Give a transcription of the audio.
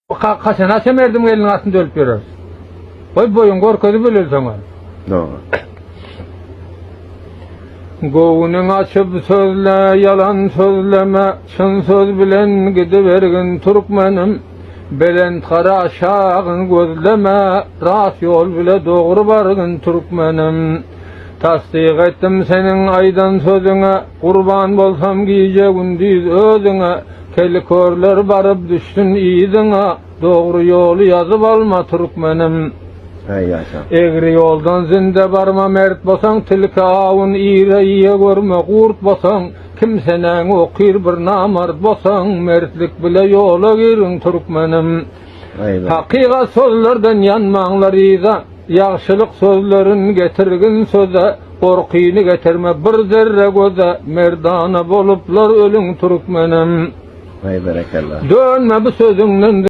Haçan haçan merdim geliniň astynda ölüp ýöreris. Goý boýuňy görkezip ölelseňem. Dogry. Göwnüň açyp sözle, ýalan sözleme, çyn söz bilen gidibergin türkmenim. Belent gara aşagyn gözleme, rast ýol bile dogry bargyn türkmenim. Tassyk etdim seniň aýdan sözüňe, gurban bolsam gije-gündiz özüňe, Kel körler baryp düşsün yzyňa, Dogry ýoly ýazyp alma türkmenim. Aý ýaşa. Egri ýoldan zinde barma mert bosaň Tilki awun ire iýe görme gurt bosaň Kim senäňi okyr bir namart bosaň Mertlik bile ýola giriň türkmenim. Hakykat sözlerden ýanmaňlar yza Ýagşylyk sözlerin getirgin söze Gorkyny getirme bir zerre göze Merdana boluplar ölüň türkmenim. Aý berekella. Dönme bu sözüňden.